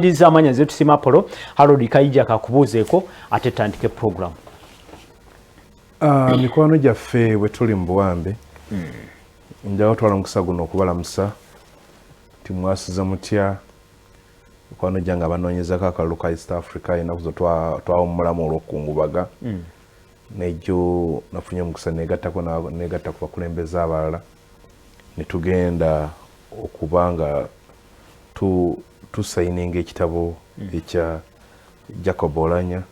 Ndiza amanya nze Tusima Apollo. Harold Kaija kakubuuzeeko ate tandike program. Mikwano gyaffe bwe tuli mu buwambe, njawo twala omukisa guno okubalamusa nti mwasuze mutya? Mikwano gyange abanoonyezako akalulu ka East Africa, ennaku zo twawummulamu olw'okukungubaga. Nejjo nafunye omukisa negattako negatta ku bakulembeze abalala ne tugenda okuba nga tusayininga ekitabo ekya Jacob Olanya.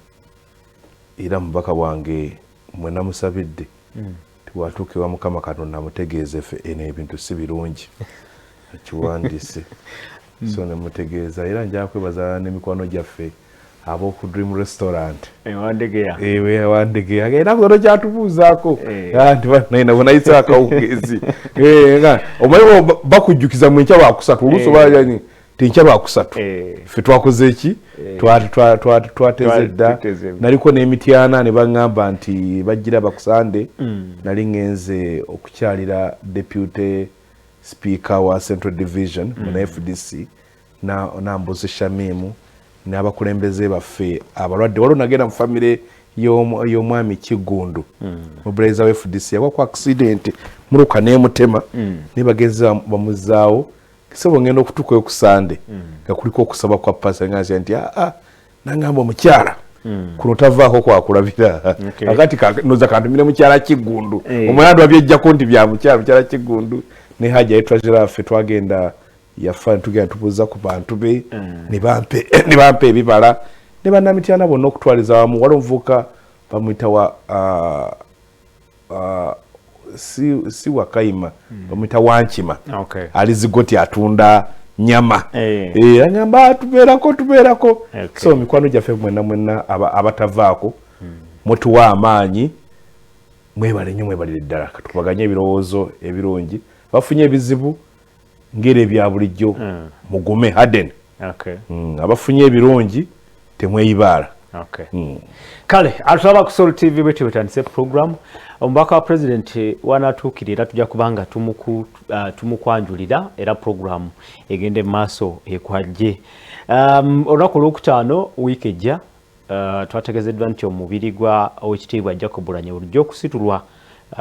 Era mubaka bwange mwe namusabidde tiwatuuka ewa Mukama Katonda amutegeeze ffe eno ebintu si birungi akiwandiise. So nemutegeeza era nja kwebaza n'emikwano gyaffe ab'oku Dream Restaurant. Ewandegeya. Ewe Wandegeya era kuno kyatubuuzaako nti banaye nabo nayise akawungeezi nga omanyi bakujjukiza mu nkya lwakusatu oluusi oba ti nkya lwakusatu ffe twakoze eki twateze dda. Naliko n'emityana ne baŋŋamba nti bajjira bakusande. Nali ŋŋenze okukyalira deputy speaker wa Central Division mu FDC Nambuzi Shamimu n'abakulembeze baffe abalwadde. Waliwo nagenda mu famire y'omwami Kiggundu, mobilizer wa FDC, yagwa ku accident muluka n'emutema naye bagenzi bamuzaawo. Sebo ngenda okutuukayo ku Sande nga kuliko okusaba kwa pasa nga nti aa nangamba omukyala kuno tavaako kwakulabira. Akati noza kantumire mukyala Kiggundu omwana lwabyejjako nti bya mukyala Kiggundu ne Hajja etwajira ffe twagenda yafa tugenda tubuuza ku bantu be ne bampe ebibala ne bannamityana bonna okutwaliza wamu. Waliwo omuvubuka bamuyita wa si Wakayima, bamuyita Wankima. Ali Zigoti atunda nyama. Agamba tubeerako tubeerako. So mikwano gyaffe mwenna mwenna abatavaako mutuwa amaanyi, mwebale nnyo, mwebalire ddala. Katukubaganye ebirowoozo ebirungi. Bafunye ebizibu ngeri ebya bulijjo, mugume haden. Abafunye ebirungi temweyibaala. Kale atulaba ku Soul TV bwetyo bwetandise program. Omubaka wa president wanatuukirira tujja kubanga tumukwanjulira era program egende mu maaso ekwajje. Olunaku olwokutaano wiiki ejja twategezeddwa nti omubiri gwa Oweekitiibwa Jacob Oulanyah bulijjo okusitulwa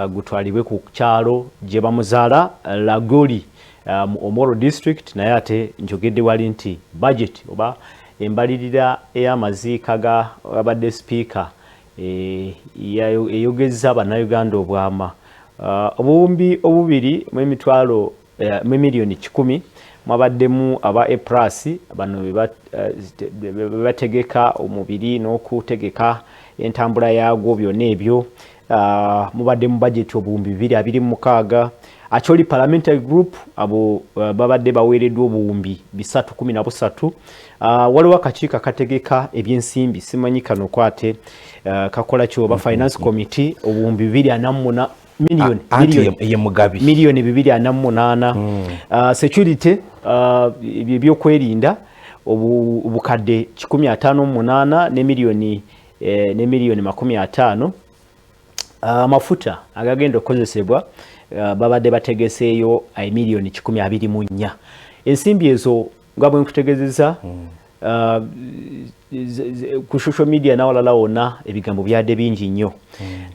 gutwalibwe ku kyalo gye bamuzaala Lagoli mu Omoro district. Naye ate njogedde wali nti budget oba embalirira ey'amaziika ga abadde sipiika eyogezza bannayuganda obwama obuwumbi obubiri mu emitwalo mu miliyoni 100. Mwabaddemu aba A Plus, bano be bategeka omubiri n'okutegeka entambula yaagwo byonna ebyo. Mubadde mu budget obuwumbi 226. Acholi Parliamentary Group abo babadde baweereddwa obuwumbi 313. Waliwo akakiiko akategeka ebyensimbi, simanyi kano kwate kakola ki oba finance committee, obuwumbi 248 miliyoni ye Mugabi miliyoni 248. Security, ebyo ebyokwerinda, obukadde 158 ne miliyoni 50. Amafuta agagenda okukozesebwa babadde bategeseeyo emiliyoni 124. Ensimbi ezo nga bwe nkutegezeza ku social media n'awalala wonna ebigambo byadde bingi nnyo.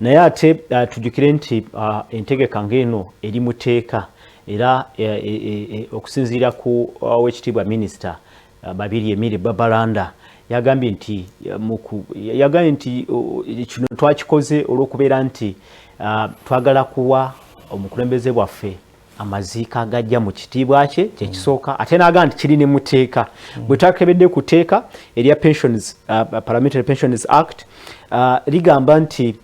Naye ate tujjukire nti entegeka ng'eno eri mu tteeka era okusinziira ku owekitiibwa minisita Babirye Emiri Babalanda yagambye nti kino twakikoze olw'okubeera nti twagala kuwa omukulembeze bwaffe amaziika agajja mu kitiibwa kye kyekisooka. Ate n'agamba nti kiri ne mu tteeka. Bwe twakebedde ku tteeka erya pensions, Parliamentary Pensions Act, ligamba nti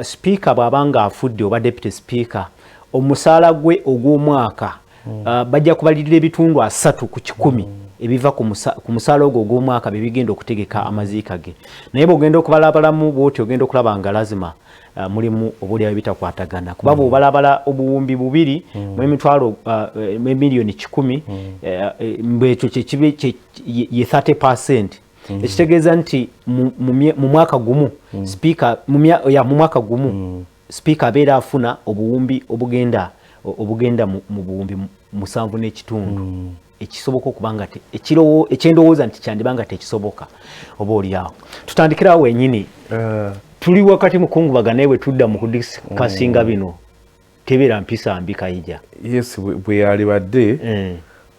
speaker bw'aba nga afudde oba deputy speaker, omusaala gwe ogw'omwaka bajja kubalirira ebitundu 30% ebiva ku musaala ogwo ogw'omwaka bye bigenda okutegeka amaziika ge. Naye bw'ogenda okubalabalamu bw'oti ogenda okulaba nga lazima mulimu obuulyawo ebitakwatagana kuba bw'obalabala obuwumbi bubiri mu emitwalo mu emiliyoni 100 mbwekyo kyekibe ye 30%, ekitegeeza nti mu mwaka gumu speaker ya mu mwaka gumu speaker abeera afuna obuwumbi obugenda mu buwumbi 7.5. Ekisoboka okuba nga ekyendowooza nti kyandiba nga tekisoboka oba oliawo. Tutandikirawo wenyini. Tuli wakati mukungubaga, naye bwe tudda mu kudiscussinga bino tebeera mpisa mbi, Kaija. Yes, bwe yalibadde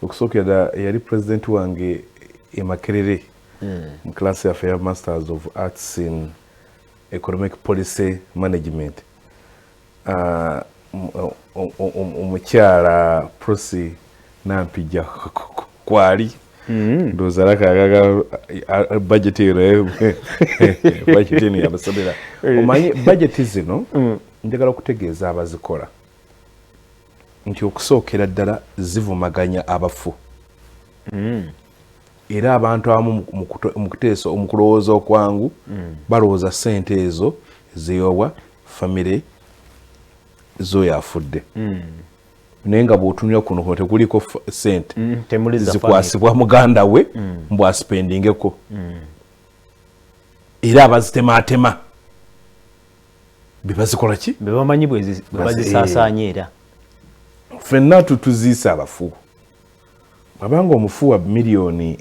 okusookera ddala yali president wange e Makerere mu class yaffe ya Masters of Arts in Economic Policy Management. Omukyala Prosi Nampijja kwali ndowooza alakaagaga budget eno, budget eno yabasomera. Omanyi budget zino, njagala okutegeeza abazikola nti okusookera ddala zivumaganya abafu, era abantu abamu mu kuteesa, mu kulowooza okwangu, balowooza ssente ezo ziyobwa famire z'oyo afudde, naye nga bw'otunula kuno kuno tekuliko ssente Temuli za zikwasibwa muganda we mbw aspendingeko, era abazitemaatema be bazikola ki? Be bamanyi bwe bazisaasaanya era. Ffenna tutuziisa abafu. Bwabanga omufu wa miliyoni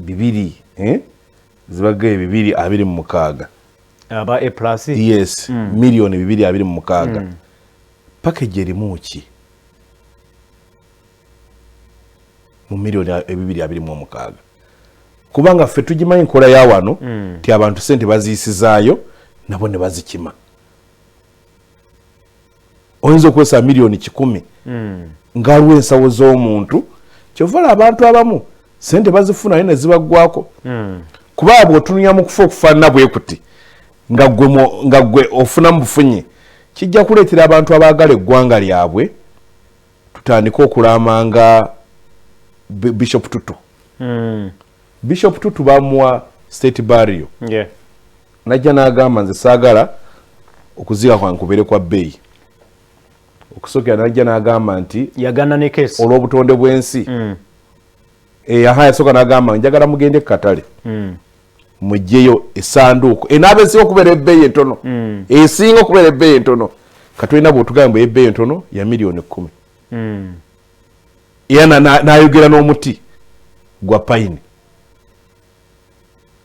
2, eh? Zibagaye 226. Aba A plus. Yes, miliyoni 226. Package erimu ki mu miliyoni 226? Kubanga ffe tugimanyi nkola ya wano ti abantu sente baziyisizaayo nabo ne bazikima. Oyinza okukozesa miliyoni 100 ngaaliwo ensawo z'omuntu. Kyovala abantu abamu sente bazifuna naye ne zibaggwako, kuba bw'otununya mu kufa okufaanana bwe kuti nga gwe ofunamu bufunye, kijja kuleetera abantu abaagala eggwanga lyabwe tutandike okulamanga Bishop Tutu. Bishop Tutu bamuwa state burial. Najja n'agamba, "Nze saagala okuziika kwange kubeere kwa bbeeyi." Okusookera najja n'agamba nti yagana ne case olw'obutonde bw'ensi. Aha, yasooka n'agamba, "Njagala mugende ku katale mugyeyo esanduuko enaaba esinga okubeera ebbeeyi entono, esinga okubeera ebbeeyi entono." Katolina bw'otugamba bwe ebbeeyi entono ya miliyoni 10. Era n'ayogera n'omuti gwa payini.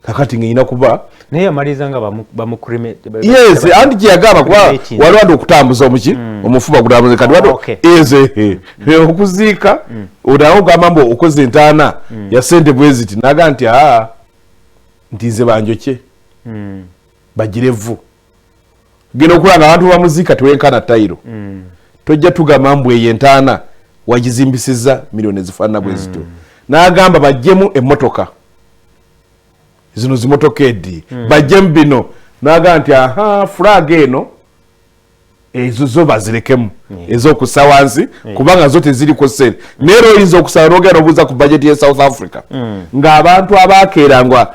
Kakati ng'erina kuba Naye yamaliriza nga bamukreme. Yes, anti kyeyagamba kuba waliwo andi okutambuza omuki omufu bagutambuze kati waliwo eze okuziika onawe ogamba mbu okoze entaana ya sente bwe ziti, naga nti aa, nti nze banjokye bagire evvu. Genda okulaba nga abantu bamuziika tewenkana tayiro. Tojja tugamba mbu eyo entaana wagizimbisizza miliyoni ezifaanana bwe zityo. N'agamba bajjemu emmotoka zino, zimotoka edi, bajjemu bino. N'agamba nti aha, flag eno, ezo zo bazirekemu ez'okussa wansi kubanga zo teziriko sente. Naye era oyinza okusaba n'ogenda n'obuuza ku budget ye South Africa ng'abantu abakeeranga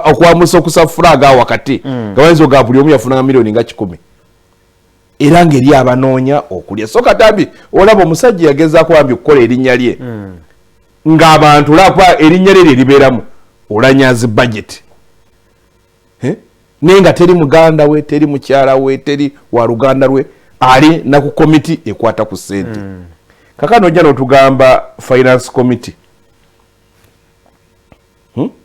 okwamusa okusa flag awo wakati nga bayinza ogamba buli omu yafunanga miliyoni nga 100, era ng'eri abanoonya okulya. So katambi olaba omusajja yagezaako bambi okukola erinnya lye ng'abantu olaba erinnya lye lyeribeeramu olanyazi budget. Eh? Naye nga teri muganda we, teri mukyala we, teri wa luganda lwe ali naku komiti ekwata ku ssente. Kakano ojja n'otugamba finance committee.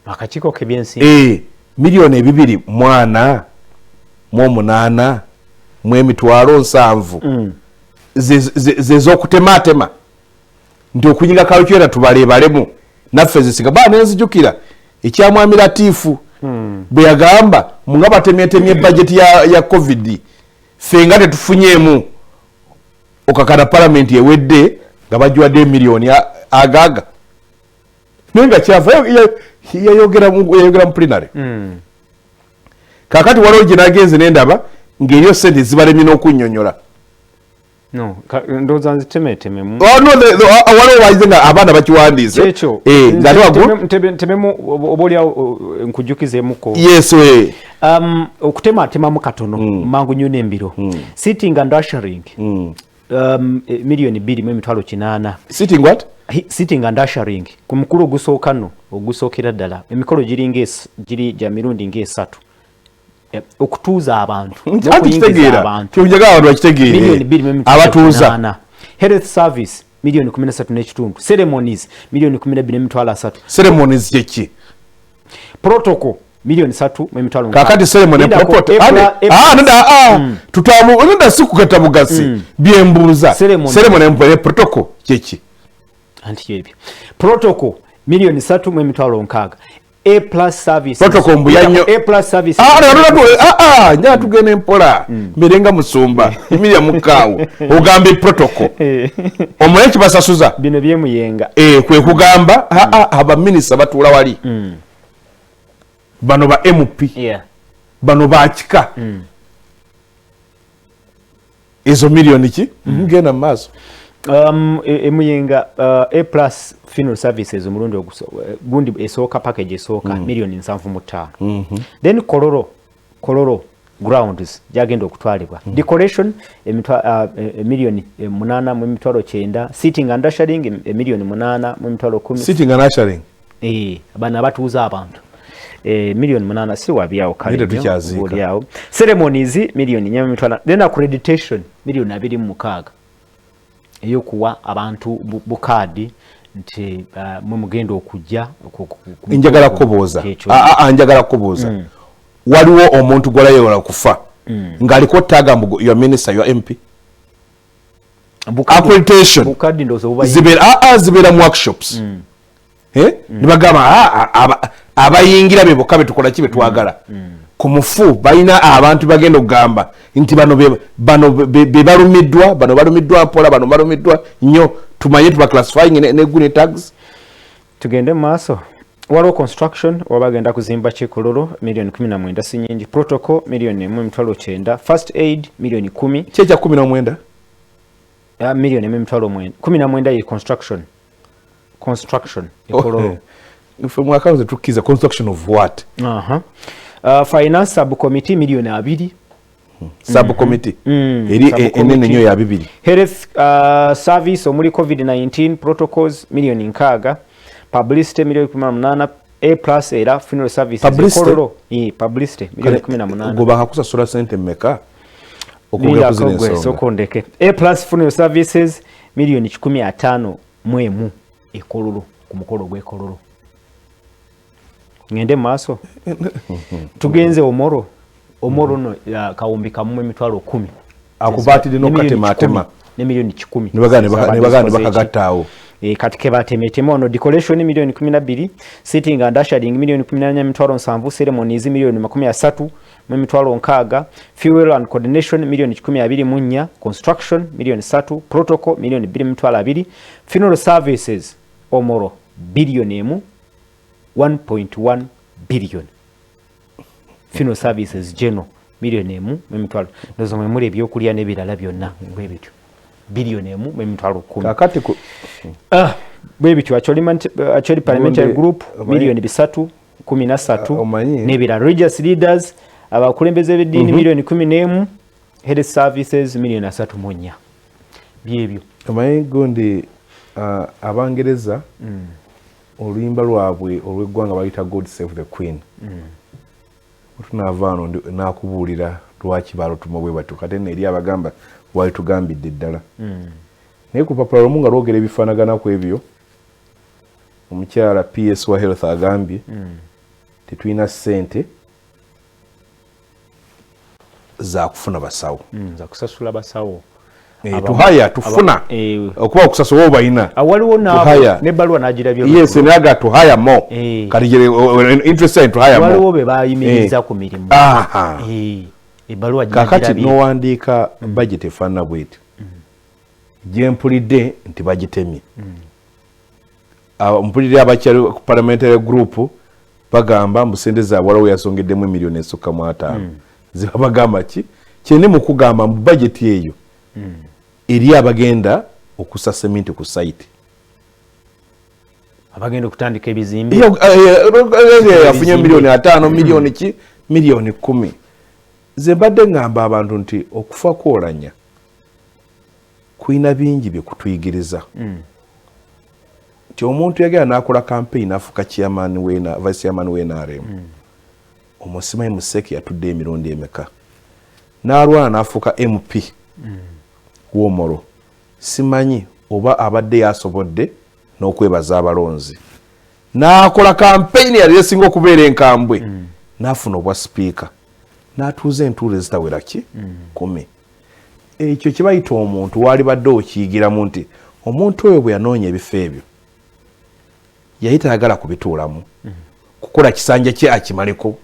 Akakiiko k'ebyensimbi. 248,700,000 zez'okutematema nti okunyiga kalkyera tubalebalemu naffe zisiga ba. Nenzijukira ekyamwami Latiifu bwe yagamba nga batemyetemye bajeti ya COVID, ffe nga tetufunyeemu okakana palamenti ewedde nga bagiwadde emiliyoni agaaga, naye nga kyava yayogera mu plenary. Kakati waliwo gye nagenze nendaba ng'eriyo sente zibalemye n'okunnyonnyola. No, ndowooza nzitemeetememu. Oh, no, waliwo wayize nga abaana bakiwandiise. Kyekyo. Ng'ate waggulu Ntememu oba oliawo nkujjukizeemuko. Yes. Okutematemamu katono mangu nnyo n'embiro. Sitting and ushering, 2,800,000. Sitting what? Sitting and ushering ku mukulu ogusooka nno, ogusookera ddala, emikolo giringa giri gya mirundi ng'esatu. Okutuuza abantu Anti n'okuyingiza kitegeera abantu. Kyonjagala abantu bakitegeere. Miliyoni 2 Abatuuza. 800. Health service. Miliyoni 13 n'ekitundu. Ceremonies miliyoni 12 n'emitwalo 3. Ceremonies kyeki? Protocol miliyoni 3 mu emitwalo. Kakati ceremony protocol nda tutamu nda sikukata bugasi byembuuza. Ceremony mpere protocol kyeki? Anti yebyo. Protocol miliyoni 3 mu emitwalo 6. A plus services. Protocol mbuyanyo. A plus services. Nya tugende mpola. Mirenga musumba. Emilia mukaawo. Ogambe protocol. Omuleki basasuza. Bino byemuyenga. Kwe kugamba aba minister batuula wali. Bano ba MP. Yeah. Bano ba kika. Ezo milioni ki? Ngenda maaso. Emuyenga A plus funeral services omulundi gundi esooka package esooka miliyoni 75. Then Kololo grounds jagenda okutwalibwa. Decoration miliyoni 8 mu emitwalo 9. Sitting and ushering miliyoni 8 mu emitwalo 10. Sitting and ushering. Abana batuuza abantu. Miliyoni 8 si wabyawo kale. Ceremonies miliyoni 4 emitwalo. Then accreditation miliyoni 26. Eyokuwa abantu bukadi nti mwe mugenda okujja. Njagala kubuuza. Njagala kubuuza. Waliwo omuntu gw'alayola kufa ng'aliko tag mbu your minister, your MP. Accreditation. Bukadi ndozo buba zibeera zibeera mu workshops. Nibagamba abayingira be bokka betukola ki betwagala. Ku mufu balina abantu bagenda okugamba nti bano be balumiddwa, bano balumiddwa mpola, bano balumiddwa nnyo, tumanye tuba classifying ne gune tags. Tugende mu maaso. Waliwo construction wabagenda kuzimba Kololo miliyoni 19 si nyingi. Protocol miliyoni 1 emitwalo 9. First aid miliyoni 10. Kyekya 19? Miliyoni 1 emitwalo 9. 19 ye construction. Construction Kololo. Ife mwaka nze tukiza construction of what? Finance subcommittee miliyoni 2. Subcommittee. Eri enene nnyo ya 2. Health service omuli COVID-19 protocols miliyoni 6. Publicity miliyoni 18. A plus era funeral services Kololo. Publicity miliyoni 18. Goba hakusasula sente mmeka? Okugya kuzina ensonga. Sokondeke. A plus funeral services miliyoni 151 Ekololo ku mukolo gw'e Kololo. Ngende maaso. Tugenze Omoro. Omoro no kawumbi kamu emitwalo 10. Akubatidde n'okatema atema. Ne miliyoni 10. Nibagane bakagattaawo. Kati ke batemetema ono decoration miliyoni 12, sitting and ushering miliyoni 14 emitwalo 7, ceremonies miliyoni 30 mu emitwalo 6, fuel and coordination miliyoni 24, construction miliyoni 3, protocol miliyoni 2 emitwalo 2, funeral services Omoro biliyoni 1, 1.1 billion. Funeral services general miliyoni 1 mu emitwalo. Ndozo mwe muli ebyokulya n'ebirala byonna bwe bityo. Biliyoni 1 mu emitwalo 10. Kakati ku bwe bityo Acholi parliamentary group miliyoni 3 13 n'ebirala. Religious leaders abakulembeze b'eddiini miliyoni 11, health services miliyoni 34. Byebyo. Omanyi gundi Abangereza oluyimba lwabwe olw'eggwanga bayita God Save the Queen. Tunaava wano nakubuulira lwaki balutuma bwe batyo, kate nno eri abagamba walitugambidde ddala. Naye ku lupapula lumu nga lwogera ebifaanagana ku ebyo, omukyala PS wa Health agambye tetulina ssente za kufuna basawo. Za kusasula basawo. Tuhaya tufuna okuba okusasula oba waliwo n'ebbaluwa n'agirabye. Yes, naga tuhaya mo. Kati interest in tuhaya mo. Waliwo be bayimiriza ku mirimu. Ebbaluwa kakati n'owandiika budget efaanana bweti. Gye mpulidde nti bagitemye. Mpulidde abakyali ku parliamentary group bagamba mbu ssente zaabwe waliwo yasongeddemu emiliyoni esukka mu 5. Ziba bagamba ki? Kyene mu kugamba mu budget eyo eri abagenda okusa sementi ku site. Abagenda okutandika ebizimbe. Afunye miliyoni 5, miliyoni ki? Miliyoni 10. Nze mbadde ngamba abantu nti okufa kwolanya kulina bingi bye kutuyigiriza. Nti omuntu yagenda n'akola campaign afuuka chairman w'e vice chairman w'e NRM. Omusimanyi Museke yatudde emirundi emeka. N'alwana n'afuuka MP w'Omoro. Simanyi Oba abadde yasobodde n'okwebaza abalonzi, n'akola kampeyini yali esinga okubeera enkambwe, n'afuna obwa sipiika, n'atuuza entuulo ezitawera ki 10. Ekyo kibayita omuntu waalibadde okiyigiramu nti omuntu oyo bwe yanoonya ebifo ebyo yali tayagala kubituulamu kukola kisanja kye akimaleko.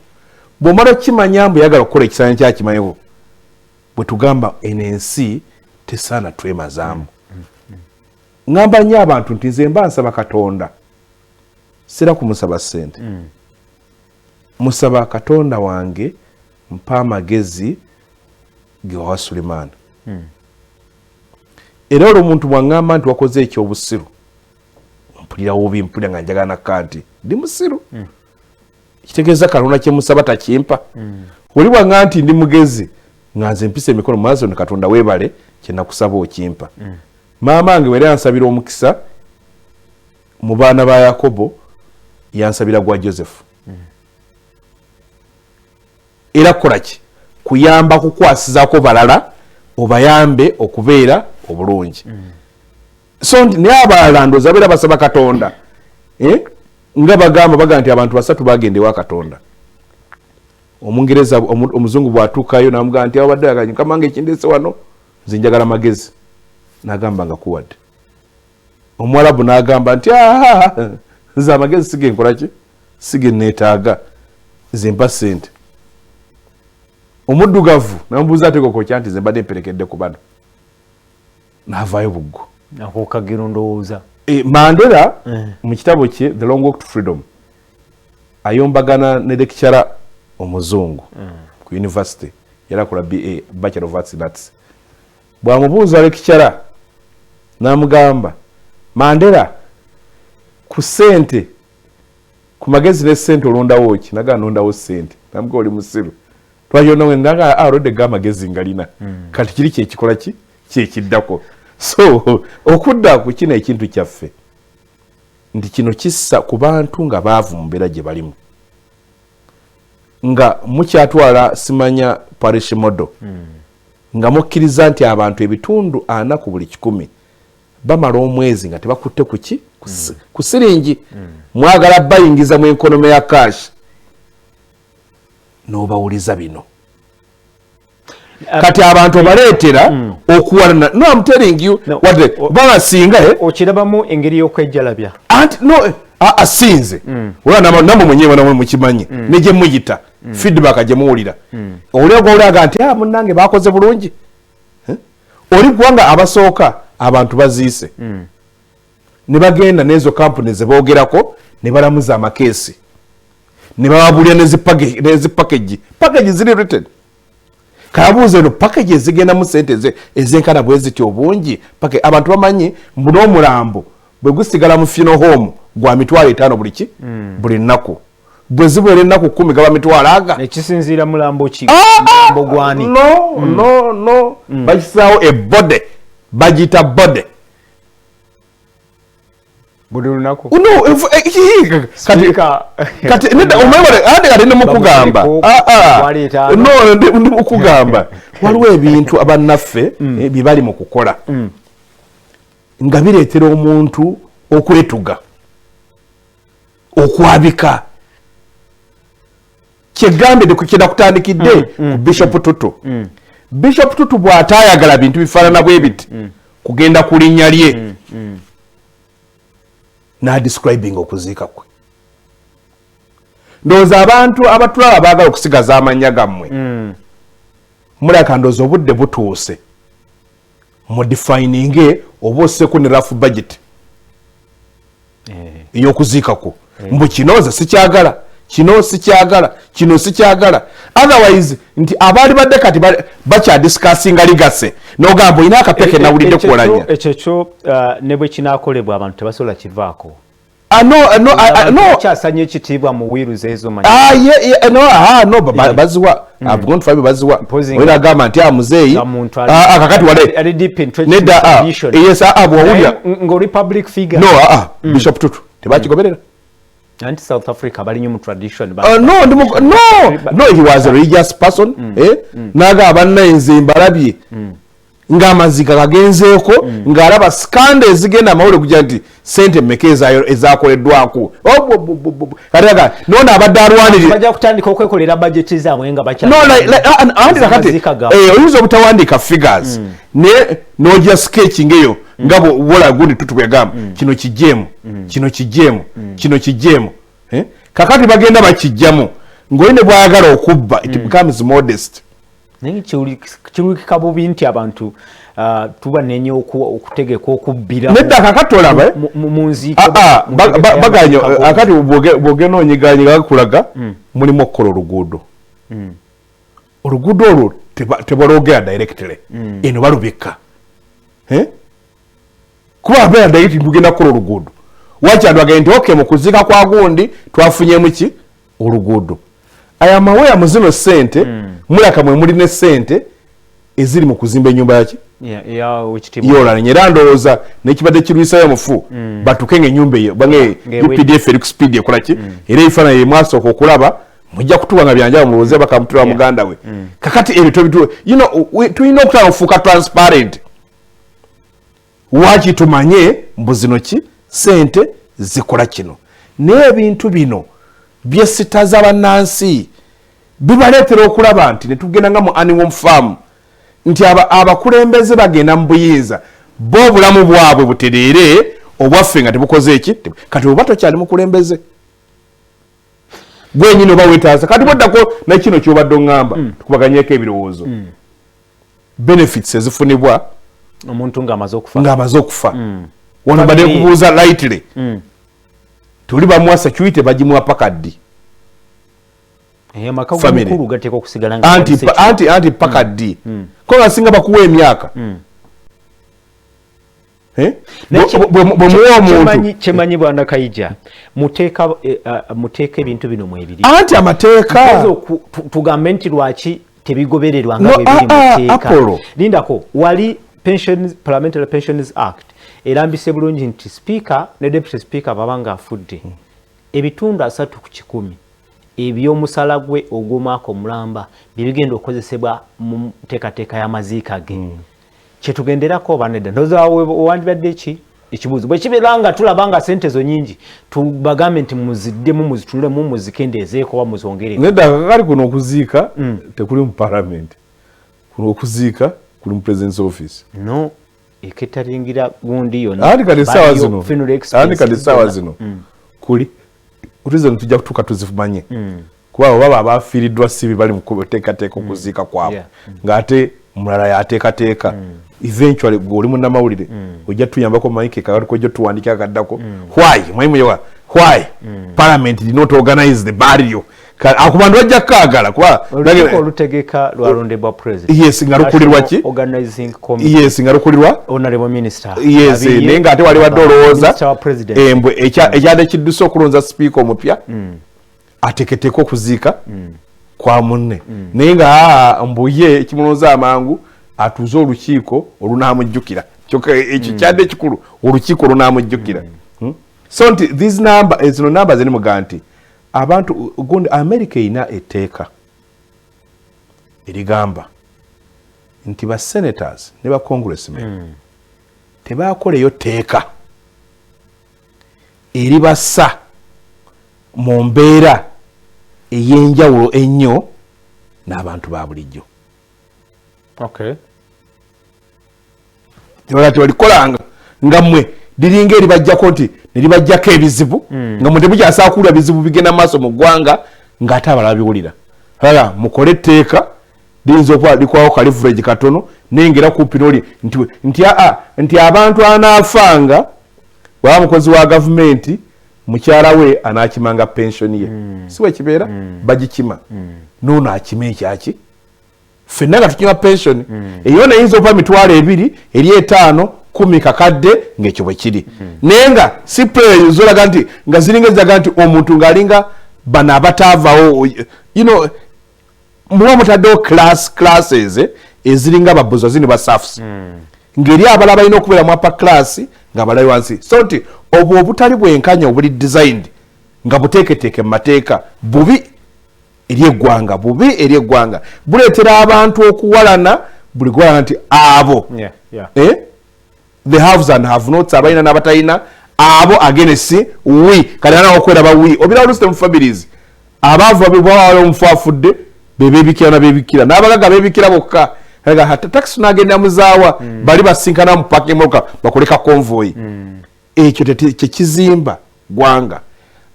Bw'omala okukimanya mbu yagala okukola ekisanja kye akimaleko, bwe tugamba eno ensi tesaana twemazaamu. Ŋŋamba nnyo abantu nti nze mba nsaba Katonda, sira kumusaba ssente, musaba Katonda wange mpa amagezi ge wawa Sulimaani. Era olwo omuntu bw'aŋŋamba nti wakoze ekyobusiru, mpulira bubi, mpulira nga njagala nakka nti ndi musiru. Kitegeeza Katonda kye musaba takimpa. Oli bw'aŋŋamba nti ndi mugezi, nga nze mpisa emikono mu maaso ne Katonda weebale kye nakusaba okimpa. Maama wange wera yansabira omukisa mu baana ba Yakobo, yansabira gwa Joseph. Era kukola ki? Kuyamba kukwasizaako balala obayambe okubeera obulungi. So nti naye abalala ndowooza babeera basaba Katonda, nga bagamba nti abantu basatu bagenda ewa Katonda. Omungereza, omuzungu bw'atuukayo n'amugamba nti abadde ayagala Mukama wange ekindeese wano, nze njagala magezi. N'agamba nga kuwadde. Omuwarabu n'agamba nti aha, nze amagezi sige nkola ki? Sige neetaaga, nze mpa ssente. Omuddugavu n'amubuuza ate gokokya nti nze mbadde mperekedde ku bano. N'avaayo buggo. Ako kagero ndowooza. Mandela mu kitabo kye The Long Walk to Freedom ayombagana ne lecturer omuzungu ku university, yali akola BA, Bachelor of Arts in Arts. Bw'amubuuza lecturer n'amugamba, Mandela, ku ssente, ku magezi ne ssente olondawo ki? N'agamba nondawo ssente. N'amugamba oli musiru. Twayonda n'agamba alodde ga amagezi ngalina. Kati kiri kyekikola ki? Kyekiddako. So okudda ku kino ekintu kyaffe nti kino kissa ku bantu nga baavu mu mbeera gye balimu, nga mukyatwala simanya parish model, nga mukkiriza nti abantu ebitundu 40 ku buli 100 bamala omwezi nga tebakutte ku ki? Ku siringi. Mwagala bayingiza mu economy ya cash, n'obawuliza bino. Kati abantu obaleetera okuwalana. No, I'm telling you what babasinga. Okirabamu engeri y'okwejjalabya. Anti no, asinze olwa namwe mwenyewe namwe mukimanyi ne gye muyita feedback gye muwulira, owulira gwawuliraga nti munnange bakoze bulungi. Oli kubanga abasooka abantu baziise ne bagenda n'ezo kampuni ze boogerako ne balamuza amakeesi ne bababulira n'ezi package, package ziri written. Kabuuza eno package ezigendamu sente ezenkana bwe ziti obungi, abantu bamanyi mbu n'omulambo bwe gusigala mu funeral home gwa 50,000 buli ki buli nnaku, bwe zibeera ennaku 10 gaba 500,000 aga. Ekisinziira mulambo ki? Mulambo gwani? No, no, no, bakisaawo ebode, bagiyita bode. Buli lunaku. No, kati nedda, omanyi ate kati ndi mukugamba, no, ndi mukugamba waliwo ebintu abannaffe bye bali mu kukola nga bireetera omuntu okwetuga, okwabika. Kyegambye kyendakutandikidde ku Bishop Tutu. Bishop Tutu bw'ataayagala bintu bifaanana bwe biti kugenda ku linnya lye, n'adescribing okuziika kwe. Ndowooza abantu abatulaba baagala okusigaza amannya gammwe, mulaka ndowooza obudde butuuse mudefininge oba osseku ne rough budget ey'okuziikako, mbu kino nze sikyagala, kino sikyagala, kino sikyagala. Otherwise nti abaali badde kati bakyadiscussinga legacy, n'ogamba olina akapya ke nawulidde kuwalanya. Ekyo kyo ne bwe kinaakolebwa abantu tebasobola kivaako. No, no. Kyasanya ekitiibwa mu wills ezo. No, baziwa abantu five, baziwa. Oyina agamba nti muzeeyi kakati wale nedda, yes, bw'owulira ng'oli public figure. No, Bishop Tutu tebakigoberera. Anti South Africa bali nnyo mu tradition. No, no, no, he was a religious person. Naga abanna nze mbalabye. Ng'amaziika gagenzeeko, ng'alaba scandal ezigenda amawulire kugira nti sente mmeka ezakoleddwako. Kati nono abadde alwanirira bajja kutandika okwekolera budget zaabwe nga bakya No, anti kakati Amaziika gaabwe. Oyinza obutawandiika figures, naye n'ogira sketching eyo nga bwola gundi tutu bweyagamba, kino kijjeemu, kino kijjeemu, kino kijjeemu. Eh? Kakati bagenda bakijjamu ng'oli ne bw'ayagala okubba, it becomes modest. Naye kiwulikika bubi nti abantu tubanenya okutegeka okubbira Nedda, kakati olaba, eh? mu nziiko. Ah, ah, mu ntegeka baganye y'amaziika. Akati bw'ogenda onyiganyiga bakulaga mulimu okukola oluguudo. Oluguudo olwo tebalwogera directly, eno balubikka. Eh? Kuba abeera direct tugenda kukola oluguudo, wakyandwagende nti okay, mu kuziika kwa gundi twafunyemu ki? Oluguudo. Aya amaweya mu zino sente mulaka mwe muli ne sente eziri mu kuzimba ennyumba yaki Ya wekitiibwa. Yoolanya era ndowooza nekibadde kirwisayo mufu batuke nga ennyumba eyo bange Ng'ewedde. UPDF eri ku speed ekola ki, era ebifaananyi bye mwasooka okulaba mujja kutuba nga byanjawulo, mulowooze bakamutula muganda we. Kakati ebyo tobitu tulina okutala okufuuka transparent, waki tumanye mbu zino ki sente zikola kino. Naye ebintu bino byesitaza bannansi, bibaleetera okulaba nti netugenda nga mu Animal Farm nti abakulembeze bagenda mu buyinza bo obulamu bwabwe butereere, obwaffe nga tebukoze eki. Kati oba tokyali mukulembeze gwenyini oba wetaasa. Kati bwoddako nakino kyobadde oŋŋamba, tukubaganyeko ebirowoozo, benefits ezifunibwa omuntu ng'amaze okufa. Ng'amaze okufa. Wano mbadde Family. nkubuuza lightly, tuli bamuwa security, bagimuwa paka ddi? Amaka Family. g'omukulu gateekwa okusigala nga Anti gali secure. Anti paka ddi? Ko nga singa bakuwa emyaka. Eh? Naye Bwe muwa omuntu kyemanyi bwana Kaija, muteeka ebintu bino mwebiri. Anti amateeka Mpozi tugambe nti lwaki tebigobererwa nga No, bwe biri mu tteeka. Apollo. Lindako, wali Pensions, Parliamentary Pensions Act erambise bulungi nti speaker ne deputy speaker baba nga afudde, ebitundu 30% ebyomusala gwe ogw'omwaka omulamba byebigenda okukozesebwa mu nteekateeka y'amaziika ge. Kyetugenderako oba nedda? Ndowooza wandibadde ki ekibuuzo bwe kibeera nga tulaba nga sente zo nyingi, tubagambe nti muziddemu, muzitunulemu, muzikendeezeeko oba muzongere. Nedda, kakali kuno okuziika tekuli mu parliament, kuno okuziika kuli mu president's office. No, eketaringira gundi yonna. Anti kati essaawa Baliyo zino funeral anti expenses kati essaawa zonna. zino kuli reason tujja kutuuka tuzimanye, kuba abo baba abafiiriddwa sibi bali mu kuteekateeka okuziika kwabwe, ng'ate mulala yateekateeka. Eventually gwe oli munnamawulire ojja tuyambako mike kaliko ojja tuwandika akaddako why mwayimuyewa why parliament did not organize the burial. Ako bantu bajja kukaagala kuba Olukiiko olutegeka lwalondebwa president. Yes, nga lukulirwa ki? National Organizing Committee. Yes, nga lukulirwa Honorable Minister Yes. Abirye, Naye ng'ate wali wadde olowooza Minister wa President. Embwe ekyadde kidduse okulonza sipiika omupya ateeketeeke okuziika kwa munne, naye nga mbuye ekimulonza amangu atuuze olukiiko olunaamujjukira. Kyokka ekyo kyadde ekikulu, olukiiko olunaamujjukira. So nti these number, zino namba zirimuga nti abantu gundi America erina etteeka erigamba nti ba senators ne ba congressmen tebakoleyo tteeka eribassa mu mbeera ey'enjawulo ennyo n'abantu ba bulijjo. Tebala tebalikolanga nga mmwe liringa eribajjako nti neribajjako ebizibu, nga mwe temukyasobola kuwulira bizibu bigenda maaso mu ggwanga ng'ate abalala biwulira. Ala mukole etteeka liyinza okuba likwawo ka leverage katono, naye ngera kumpi n'oli nti aa nti abantu anaafanga bwaba mukozi wa gavumenti, mukyala we anaakimanga pension ye, si bwe kibeera? Bagikima noono akima ekyaki, ffenna nga tukima pension eyo neyinza okuba 20,000 eri 5,000, 10,000, kakadde, ng'ekyo bwe kiri. Naye nga si zolaga nti nga ziringa eziraga nti omuntu ng'alinga bano abataavawo, muba mutaddewo classes eziringa babuzazi ne ba serfs, ng'eri abalala balina okubeera mu upper class nga balayi wansi. So nti obwo obutali bwenkanya obuli designed nga buteeketeeke mu mateeka bubi eri eggwanga, bubi eri eggwanga, buleetera abantu okuwalana. Buli gwala nti abo the haves and have nots, abalina n'abatalina, abo against we. Kati ana okweraba we obira olusi mu families abaavu babibwawala omufu afudde bebebikira nabebikira n'abagaga bebikira bokka. Taxi nagenda muzaawa bali basinkana mu parking motoka bakoleka convoy. Ekyo tekizimba gwanga.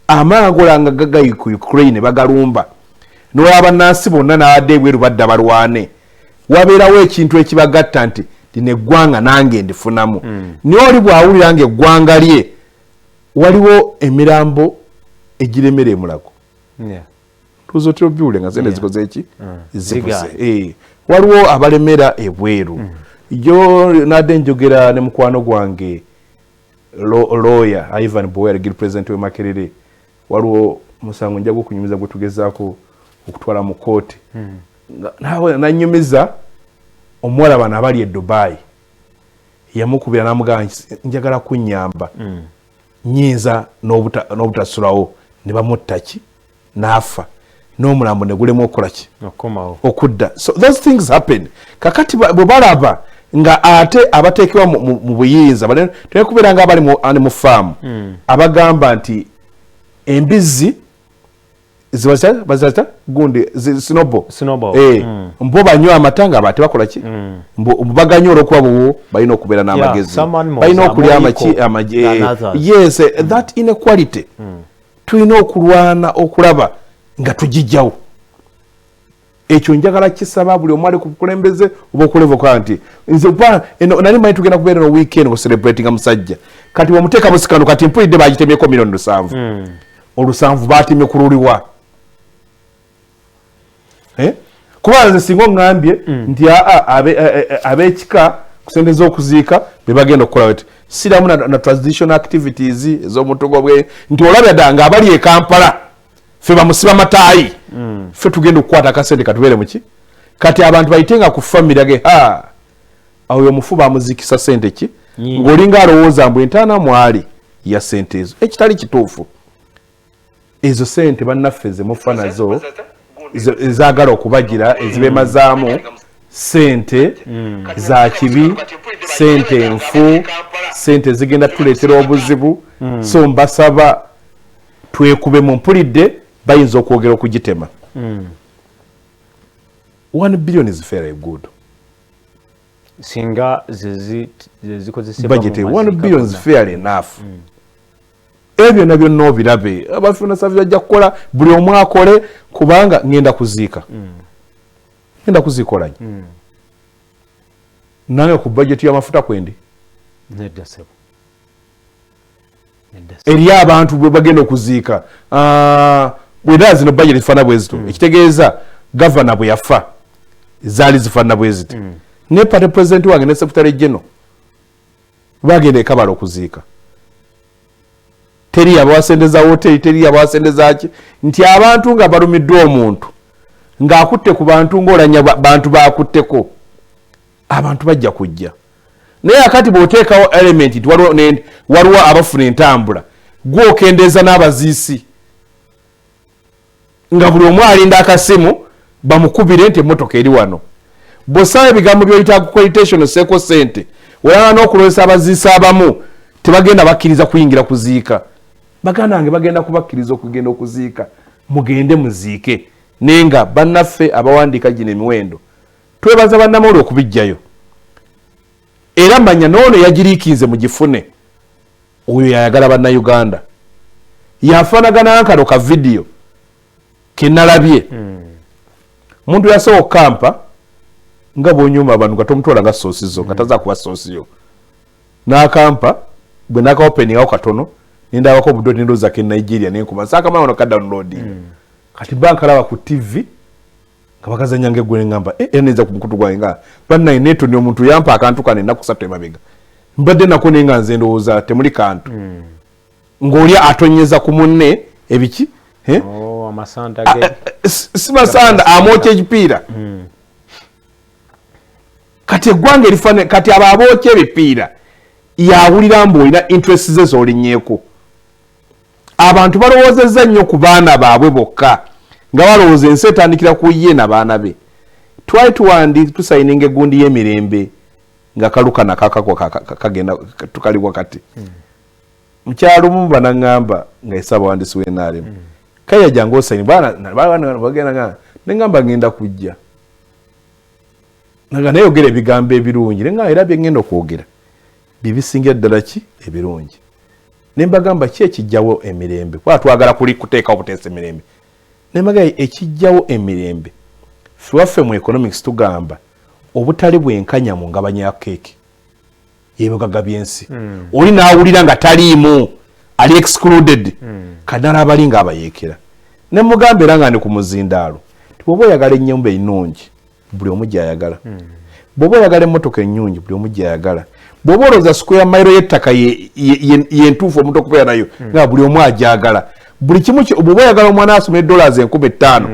Amaanyi gaga ku Ukraine bagalumba n'olaba nansi bonna n'abadde ebweru badda balwane, wabeerawo ekintu ekibagatta nti lino eggwanga nange ndifunamu. Naye oli bw'awulira nga eggwanga lye waliwo emirambo egiremera emulago, tuzo otera obiwulira nga sente zikoze eki zibuze. Waliwo abalemera ebweru. Jo nadde njogera ne mukwano gwange lawyer Ivan Boyer, guild president we Makerere. Waliwo musango njagu okunyumiza gwe tugezaako okutwala mu kooti. Nanyumiza omuwala bano abali e Dubai, yamukubira n'amugamba njagala kunnyamba, nyinza n'obutasulawo, ne bamutta ki n'afa, n'omulambo ne gulema okukola ki okudda. So those things happen. Kakati bwe balaba nga ate abateekebwa mu buyinza tulina kubeera nga abali mu faamu abagamba nti embizzi bazita gundi sinobo mbo banywa amata nga abantu bakola ki, mbo baganywa olwokuba bo balina okubeera n'amagezi, balina okulya amagi. Yes, that inequality tulina okulwana okulaba nga tugijjawo. Ekyo njagala kisaba buli omu ali ku bukulembeze oba okulevoka nti nze nali manyi tugenda kubeera no weekend ngo celebratinga musajja, kati bwemuteeka musikano kati mpulidde bagitemyeko 7,000,000. Olusanvu batemye ku luliwa kuba nze singa oŋŋambye nti ab'ekika ku sente z'okuziika be bagenda okukola bati, siramu na traditional activities ez'omutugo bwe nti olabya dda nga abali e Kampala ffe bamusiba mataayi, ffe tugenda okukwata akasente katubeere muki. Kati abantu bayitenga ku family ge ha oyo omufu bamuziikisa sente ki, ng'olinga alowooza mbu entaana mwali ya sente ezo, ekitali kituufu. Ezo sente bannaffe zemufa nazo ezaagala okubagira ezibemazaamu sente za kibi, sente enfu, sente zigenda tuleetera obuzibu. So mbasaba twekube mu mpulidde bayinza okwogera okugitema. 1 billion is fairly good. Singa zikozesebwa budget 1 billion is fairly enough. Ebyo nabyo n'obirabe abafuna savi bajja kukola buli omu akole, kubanga ngenda kuziika, ngenda kuziikolanye nange ku budget y'amafuta kwendi eri abantu bwe bagenda okuziika. Bwera zino budget zifaanana bwe zito, ekitegeeza gavana bwe yafa zaali zifaanana bwe ziti. Ne party president wange ne secretary general bagenda e Kabale okuziika, teri abawa sente za hoteri, teri abawa sente zaki, nti abantu nga balumiddwa omuntu ng'akutte ku bantu ng'olanya bantu bakutteko, abantu bajja kujja. Naye akati bw'oteekawo element nti waliwo abafuna entambula, gw'okendeeza n'abaziisi nga buli omu alinda akasimu bamukubire nti emmotoka eri wano. Bw'osaba ebigambo by'oyita accreditation osseeko sente, olaba n'okulowesa abaziisi abamu tebagenda bakkiriza kuyingira kuziika. Baganda bange bagenda kubakkiriza okugenda okuziika, mugende muziike. Naye nga bannaffe abawandiika gino emiwendo twebaza bannamawulire okubijjayo, era manya n'ono yagiriikinze mugifune, oyo yayagala bannayuganda. Yafaanagana nkano ka vidiyo kenalabye omuntu yasobola okampa nga bwonyuma abantu nga tomutwala nga soosi zo nga taza kuba soosi yo, n'akampa bwe nakaopeningako katono nendabako obudoti nendowooza ke Nigeria nenkuba nsaakamala wano ka downloading. Kati ba nkalaba ku TV nga bakazanya ng'eggwe nengamba era neza ku mukutu gwange nga bannaye neetoni omuntu yampa akantu kano ennaku 3 emabega mbadde nako naye nga nze ndowooza temuli kantu. Ng'oli atonyeza ku munne ebiki si masanda amwokya ekipiira. Kati eggwanga erifaanana kati abo abookya ebipiira yawulira mbu olina interest ze z'olinnyeeko. Abantu balowoozezza nnyo ku baana baabwe bokka, nga balowooza ensi etandikira ku ye na baana be. Twali tuwandi tusayininga egundi y'emirembe nga kalukana kakakwa kagenda tukali wakati. Mukyalo mu banaŋŋamba nga ssaabawandiisi w'NRM. Kaya jangu osayini bana bagenda nga nengamba ngenda kujja. Naga naye ogera ebigambo ebirungi nenga era bye ngenda okwogera bibisingira ddala ki ebirungi. Ne mbagamba ki ekijjawo emirembe, kuba twagala kuli kuteekawo obuteesa emirembe. Ne mbagamba ekijjawo emirembe, ffe waffe mu economics tugamba obutali bwenkanya mu ngabanya ya keeki y'ebigagga by'ensi. Oli n'awulira nga taliimu, ali excluded, kanala abali nga abayeekera. Ne mugamba era nga ndi ku muzindaalo nti bw'oba oyagala ennyumba ennungi buli omu gy'ayagala, bw'oba oyagala emmotoka ennungi buli omu gy'ayagala, bw'oba olowooza square mile y'ettaka yentuufu omuntu okubeera nayo nga buli omu agyagala, buli kimu bw'oba oyagala omwana asome $5,000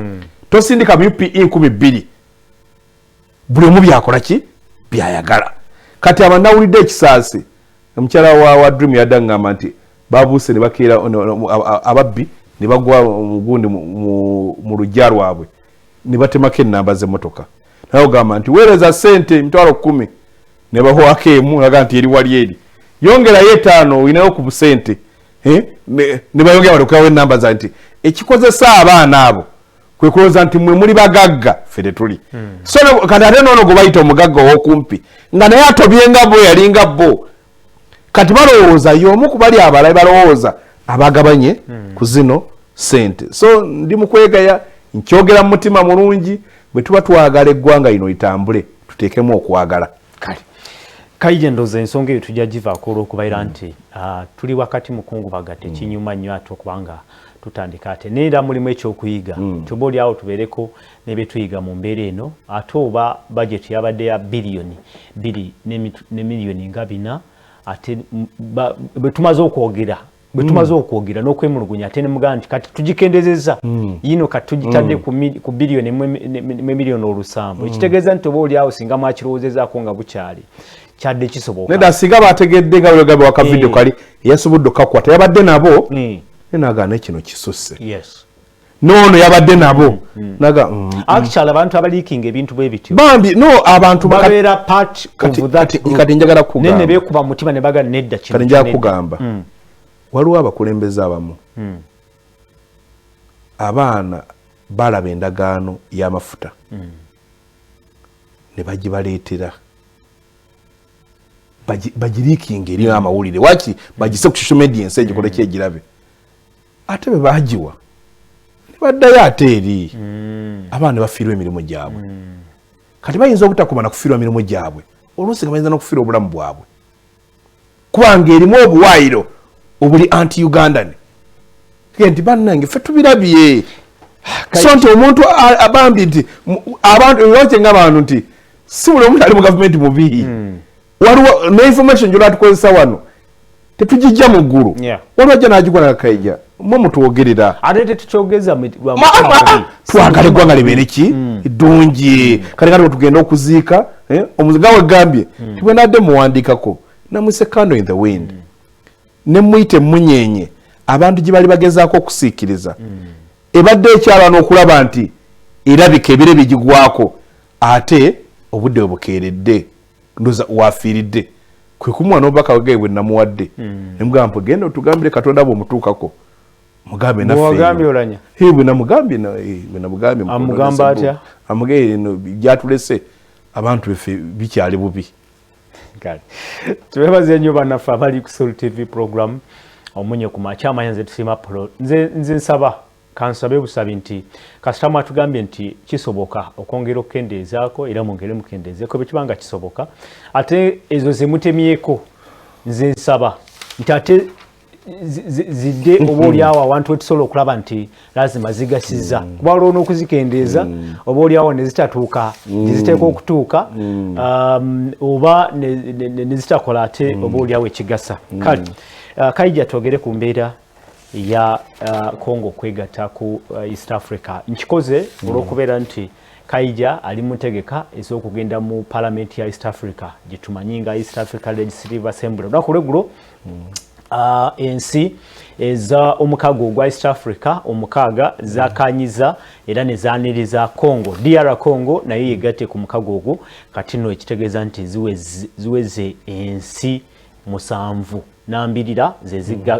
tosindika mu UPE 2,000, buli omu byakola ki byayagala. Kati abanawulidde ekisaasi omukyala wa Dream yadda ngamba nti babuuse ne bakeera ababbi ne bagwa mugundi mu luggya lwabwe ne batemako ennamba z'emmotoka, naye ogamba nti weereza ssente 10,000 ne bawaako emu, naga nti eri wali eri yongerayo 5 olinayo ku busente, ne bayongera balekawo ennamba za nti ekikozesa abaana abo kwe kulowooza nti mmwe muli bagagga ffe tetuli. So kati ate noono gwe bayita omugagga ow'okumpi nga naye atobye nga bo yalinga bo, kati balowooza y'omu ku bali abalala balowooza abagabanye ku zino ssente. So ndi mu kwegaya nkyogera mu mutima mulungi, bwe tuba twagala eggwanga lino litambule tuteekemu okwagala. Kale Kaija ndowooza ensonga eyo tujja givaako olw'okubeera nti tuli wakati mu kungubaga tekinyuma nnyo ate okubanga tutandika ate neera mulimu ekyokuyiga nti oba oli awo tubeereko ne bye tuyiga mu mbeera eno. Ate oba budget yabadde ya 2 billion ne 4 million, ate bwe tumaze okwogera bwe tumaze okwogera n'okwemulugunya ate ne mugamba nti kati tugikendezezza yino, kati tugitadde ku 1 billion 1 million 700, ekitegeeza nti oba oli awo singa mwakirowoozezaako nga bukyali kyadde kisoboka. Nedda, singa bategedde nga bwe waka video kali eyasobodde okukakwata yabadde nabo nenagaana kino kisusse. Noono yabadde nabo naga Actually abantu abaliikinga ebintu bwe bityo bambi no abantu babeera part of that group. Kati njagala kugamba ne beekuba mu mutima ne bagamba nedda kino kati njagala nedda. Kugamba waliwo abakulembeze abamu abaana balaba endagaano y'amafuta ne bagibaleetera bagiriikinga eri amawulire waki bagise ku social media ensi egikole kyegirabe, ate bwe bagiwa ne baddayo ate eri abaana ne bafiirwa emirimu gyabwe. Kati bayinza obutakoma na kufiirwa mirimu gyabwe, oluusi nga bayinza n'okufiirwa obulamu bwabwe, kubanga erimu obuwaayiro obuli anti Ugandan nti bannange ffe tubirabye. So nti omuntu abambi nti abantu lwaki nga abantu nti si buli omuntu ali mu gavumenti mubi. Waliwo ne information gyola tukozesa wano tetugijja mu ggulu. Waliwo ajja n'agigwa nakaija mwe mutwogerera. Ate tetukyogeza lwa mutima mubi. Twagala eggwanga libeere ki ddungi. Kale kati tugenda okuziika omuziga wegambye tibwe nadde muwandiikako namwise candle in the wind ne muyita emunyenye abantu gye bali bagezaako okusiikiriza ebadde ekyalwa n'okulaba nti erabika ebire bigigwako ate obudde bwe bukeeredde ndoza wafiiridde kwe kumuwa n'obubaka bwe bwe namuwadde nemugamba mpu genda otugambire Katonda bw'omutuukako mugambe naffe Bw'ogambye olanya? Bwe namugambye bwe namugambye mukono Amugamba ne atya? Amugambye eno byatulese abantu beffe bikyali bubi. Kale twebaze nnyo bannaffe abali ku Soul TV program omunye ku makya amanya. Nze tusiima polo nze nsaba kansabe busabi nti kasita mwatugambye nti kisoboka okwongera okukendeezaako era mwongere mukendeezeeko bwe kiba nga kisoboka, ate ezo zemutemyeko nze nsaba nti ate zidde oba oliawo awantu wetusobola okulaba nti lazima zigasiza, kuba waliwo n'okuzikendeeza oba oliawo ne zitatuuka gye ziteekwa okutuuka oba ne zitakola ate oba oliawo ekigasa. Kale Kaija twogere ku mbeera ya Congo okwegatta ku East Africa. Nkikoze olw'okubeera nti Kaija ali mu ntegeka ez'okugenda mu palamenti ya East Africa gye tumanyi nga East Africa Legislative Assembly olunaku olweggulo. Ensi eza omukago ogwa East Africa omukaaga zakanyiza era ne zaaniriza Congo, DR Congo naye yegatte ku mukago ogwo. Kati nno ekitegeeza nti ziweze ensi 7 nambirira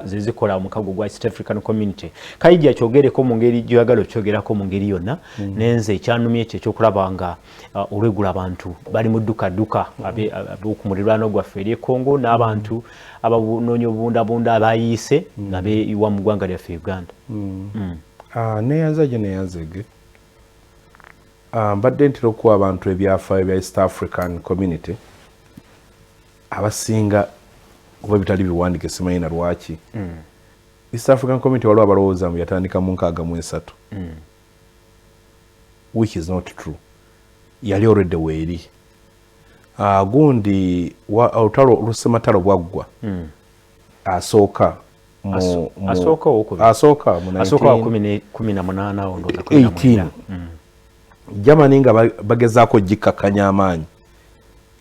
zezikola omukago gwa East African Community. Kaija kyogereko mu ngeri gy'oyagala okyogerako mu ngeri yonna. Nenze ekyanumye ekyo ekyokulaba nga olwegula abantu bali mu dduka ab'oku muliraano gwaffe eri e Congo n'abantu abanoonya obubundabunda abayiise nga beeyiwa mu ggwanga lyaffe Uganda. Neyanza gye neyanzege. Mbadde ntera okuwa abantu ebyafaayo bya East African Community abasinga kuba bitali biwandiike, simanyi na lwaki. East African Community waliwo abalowooza mbu yatandika mu 63, which is not true. Yali already weeri. Gundi olutalo lw'Ssematalo bwaggwa, asooka asooka owokubiri. Asooka mu asooka wa 18 awo ndowooza, 19. 18. Germany nga bagezaako gikkakkanya amaanyi,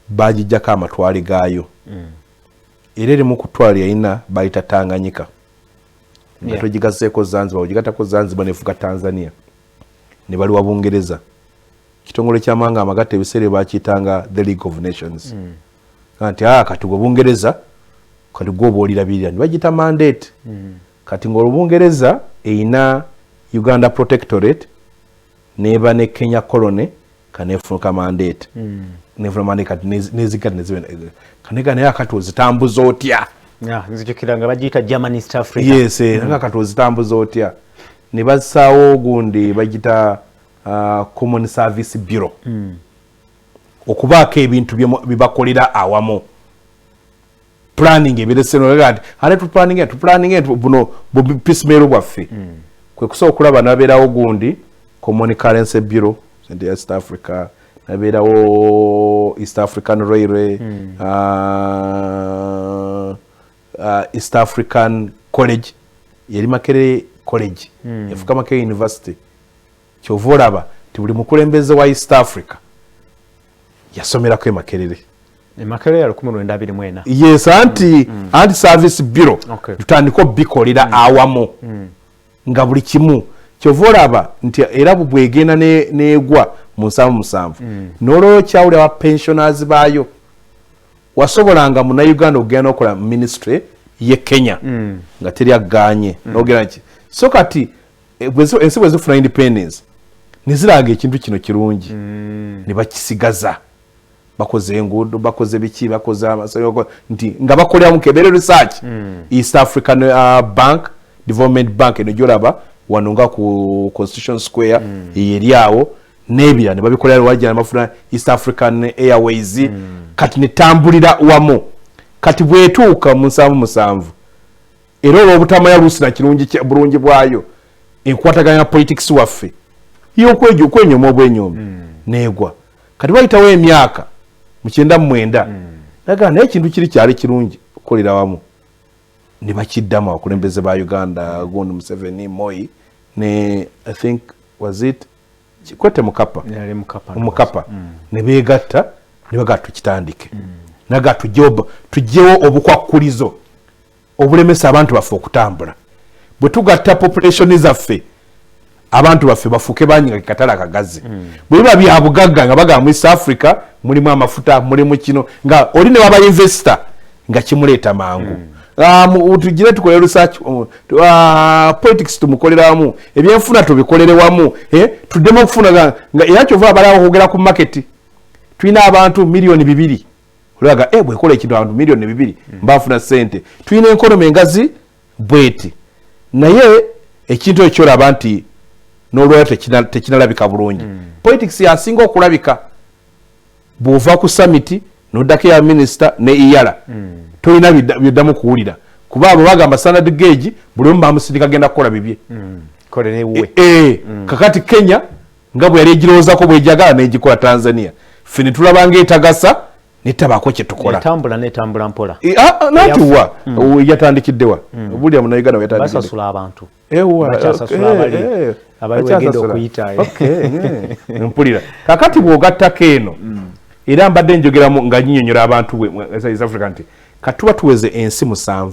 bagijjako amatwale gaayo. Era erimu ku ttwale yalina bayita Tanganyika nga togigaseeko Zanzibar, ogigattako Zanzibar nefuga Tanzania, ne baliwa Bungereza. Kitongole ky'amawanga amagatte ebiseera ebyo bakiyitanga the League of Nations. Nti kati gwe Bungereza, kati gwe oba olirabirira, ne bagiyita mandate. Kati ng'olwo Bungereza erina Uganda Protectorate neba ne Kenya Colony, kanefuuka mandate. Nefuna mandate kati nezigatta neziba kanega, naye akati ozitambuza otya? Nzijukira nga bagiyita German East Africa. Yes, nga kati ozitambuza otya? Ne bassaawo gundi bagita Common Service Bureau, okubaako ebintu byebakolera awamu, planning ebiresenga nti ate tuplaninge buno bupiecemeal bwaffe. Kwe kusobola okulaba nabeerawo gundi Common Currency Bureau, sente ya East Africa, nabeerawo East African Railway, East African College, yeri Makerere College, efuka Makerere University. Kyova olaba nti buli mukulembeze wa East Africa yasomerako e Makerere. E Makerere ya 1924. Yes, anti service bureau. Tutandika obikolera awamu nga buli kimu. Kyova olaba nti era bwegenda negwa mu 77, n'olwoyo kyawulira wa pensioners baayo, wasobolanga Munauganda okugenda n'okola ministry ye Kenya nga teri aganye nogera nki. So kati ensi bwe zifuna independence neziraga ekintu kino kirungi, ne bakisigaza, bakoze enguudo, bakoze biki, bakoze nti nga bakolera mu kebere research. East African Bank, Development Bank eno gyolaba wano nga ku Constitution Square, eri awo n'ebira ne babikolera wajja bafuna East African Airways. Kati netambulira wamu. Kati bwetuuka mu 77, era olw'obutamanya luusi na kirungi bulungi bwayo, enkwataganya ya politics waffe y'okwenyoma obwenyomi neegwa. Kati wayitawo emyaka mu 99, nagaa naye ekintu kiri kyali kirungi okukolera wamu, ne bakiddamu abakulembeze ba Uganda, gundi Museveni, Moi ne I think was it Kikwete, Mukapa. Yali Mukapa. Mukapa. Ne beegatta ne bagaa tukitandike, naga tugyewo obukwakkulizo obulemesa abantu baffe okutambula. Bwe tugatta population zaffe, abantu baffe bafuuke bangi nga kekatale akagazi. Bwe biba bya bugagga nga bagamba mu East Africa mulimu amafuta, mulimu kino, nga oli ne waba investor nga kimuleeta mangu. Tugire tukole research, politics tumukolera wamu, ebyenfuna tubikolere wamu, tuddemu okufuna nga era kyova abalaba okwogera ku market, tulina abantu 2 miliyoni. Olaga bwekola ekintu abantu 2 miliyoni mbafuna sente, tulina economy engazi bweti. Naye ekintu ekyo kyolaba nti n'olwayo tekinalabika bulungi. Politics yasinga okulabika bw'ova ku summit n'oddako ya minisita ne iyala, tolina byoddamu kuwulira, kuba abo bagamba standard gauge, buli omu bamusindika genda kukola bibye. Kolera ewuwe. Kakati Kenya nga bwe yali egirowoozako bwejagala negikola, Tanzania ffe ne tulaba ngaetagasa netabaako kyetukola. Etambula netambula mpola. Nanti wa yatandikiddewa obulya Munauganda weyatandikidde? Basasula abantu. Ewa, Bakyasasula abali wegenda bakyasasula. okuyita. Okay, mpulira. Kakati bw'ogattako eno, era mbadde njogeramu nga nyinyonyola abantu East Africa nti katuba tuweze ensi 7.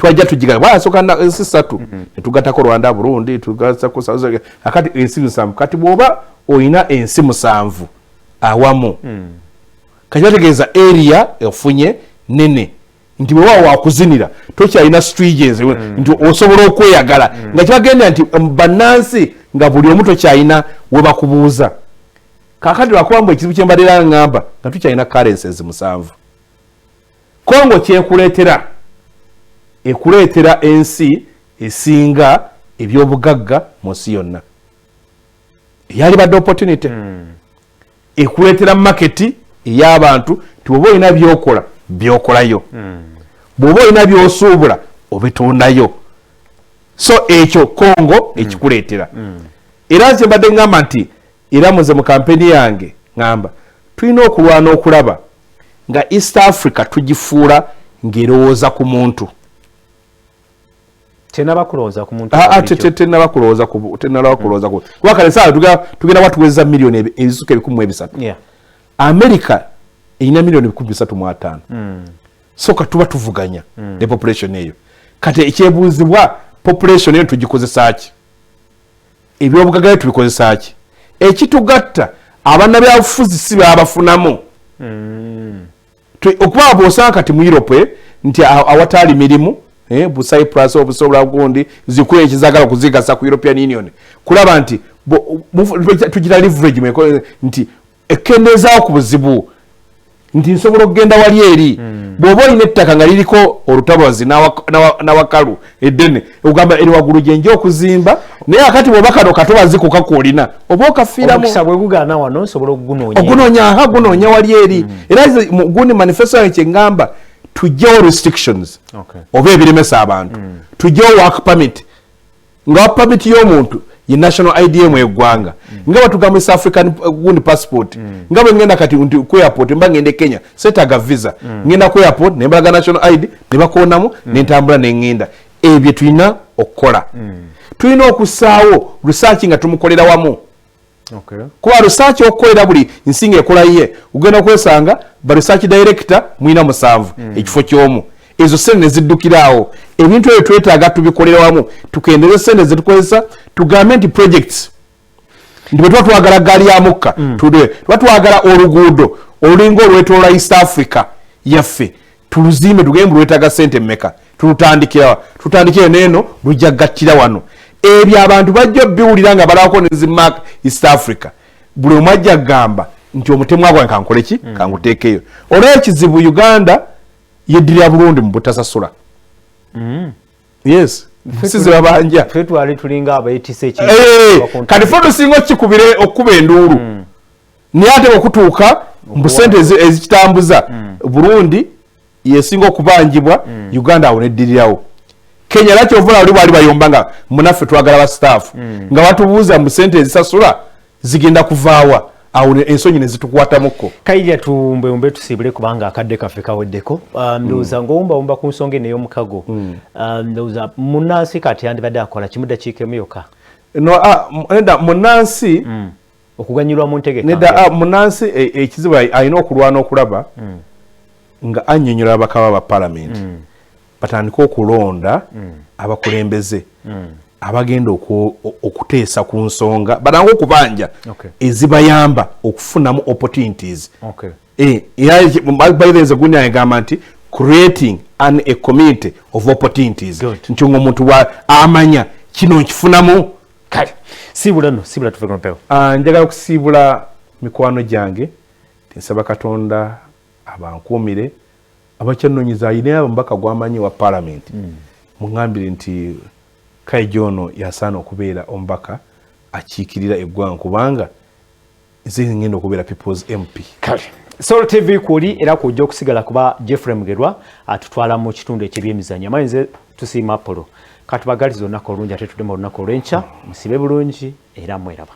Twajja tugiga bwasooka ensi 3, netugattako Rwanda, Burundi, tugattako South, akati ensi 7. Kati bw'oba oyina ensi 7 awamu, kati bategeeza area efunye nene, nti bwe waba wakuzinira tokyalina stringency, nti osobola okweyagala, nga kibagenda nti bannansi nga buli omu tokyalina we bakubuuza. Kakati lwakuba mbu ekizibu kyembadde ngamba nga tukyalina currencies 7. Kongo kyekuleetera, ekuleetera ensi esinga ebyobugagga mu nsi yonna, eyalibadde opportunity. Ekuleetera market ey'abantu, nti bw'oba olina byokola byokolayo, bw'oba olina byosuubula obitundayo. So ekyo Kongo ekikuleetera. Era nze mbadde ngamba nti era muze mu kampeni yange ngamba tulina okulwana okulaba nga East Africa tugifuula ng'erowooza ku muntu. Tenaba kulowooza ku muntu. Tenaba kulowooza ku, tenaba kulowooza ku, kuba kale saa tugenda batuweza miliyoni ebisuka 300. America erina miliyoni 305. So katuba tuvuganya ne population eyo. Kati ekyebuuzibwa, population eyo tugikozesa ki? Ebyobugagga tubikozesa ki? Ekitugatta abannabyabufuzi si babafunamu. Okuba bw'osanga kati mu Europe nti awataali mirimu, bu Cyprus, obusobola gundi zikule ekizagala okuzigasa ku European Union, kulaba nti tugira leverage nti ekendeezaawo ku buzibu, nti nsobola okugenda wali eri. Bw'oba olina ettaka nga liriko olutabazi nawakalu eddene, ogamba eri waggulu gyenja okuzimba, naye akati bw'oba kano katobazi kukakoolina oba okafiiramu. Bwegugaana wano nsobola okugunoonya. Ogunoonya, aha, gunoonya wali eri. Era gundi manifesto yange kyeŋŋamba, tugyewo restrictions oba ebiremesa abantu, tugyewo work permit, nga work permit y'omuntu ye national ID mu eggwanga, nga batugamba East African gundi passport, nga bwe ngenda kati nti ku airport, mba ngenda e Kenya, seetaaga visa, ngenda ku airport ne mbalaga national ID ne bakoonamu, nentambula nengenda. Ebyo tulina okukola. Tulina okussaawo research nga tumukolera wamu, kuba research okukolera buli nsi nga ekola ye, ogenda okwesanga ba research director mwina 7 ekifo ky'omu, ezo sente neziddukiraawo. Ebintu ebyo twetaaga tubikolera wamu, tukendeze sente zetukozesa, tugambe nti projects, nti bwe tuba twagala gaali ya mukka, tuba twagala oluguudo olulinga olwetoola East Africa yaffe, tuluzimbe, tugende lwetaaga sente mmeka, tulutandikirawa, tutandikire neeno lujja gattira wano. Ebyo abantu bajja biwulira nga balabako nezimark East Africa, buli omu ajja kugamba nti omutemwa gwange kankole ki, kanguteekeyo. Olwekizibu Uganda yeddirira Burundi mu butasasula. Yes, si zebabanja. Twali tulinga abeetise. Kati fe tusinga okikubire okukuba enduulu, naye ate okutuuka mbu sente ezikitambuza, Burundi yesinga okubanjibwa, Uganda awo neddirirawo Kenya. Era kyovula oli bwali bayomba nga munaffe twagala ba staff, nga batubuuza mbu sente ezisasula zigenda kuvaawa, awo ensonyi nezitukwatamuko. Kaija tuwumbewumbe tusiibule kubanga akadde kaffe kaweddeko. Ndowooza ng'owumbawumba ku nsonga eno ey'omukago, ndowooza munnansi kati yandibadde akola kimu, dakiika emu yokka. No, nedda, munnansi okuganyulwa mu ntegeka. Nedda, munnansi ekizibu alina okulwana okulaba nga annyonnyola abakaba ba palamenti, batandike okulonda abakulembeze abagenda okuteesa ku nsonga, batange okubanja ezibayamba okufunamu opportunities. Era nze gundi agamba nti creating a community of opportunities, nti ngaomuntu amanya kino nkifunamu. Kale siibula no, siibula tuve ku. Njagala okusiibula mikwano gyange, tinsaba Katonda abankuumire. Abakyanonyiza ayina omubaka gwamanyi wa palamenti, muŋambire nti Kaija ono yasaana okubeera omubaka akiikirira eggwanga, kubanga nze ngenda okubeera People's MP. Kale Sol TV kwoli era kujja okusigala, kuba Jeffrey Mugerwa atutwala mu kitundu eky'ebyemizannyo. Amanyi nze tusiima Apollo, katubagaliza olunaku olungi, ate tuddemu olunaku olw'enkya. Musibe bulungi era mweraba.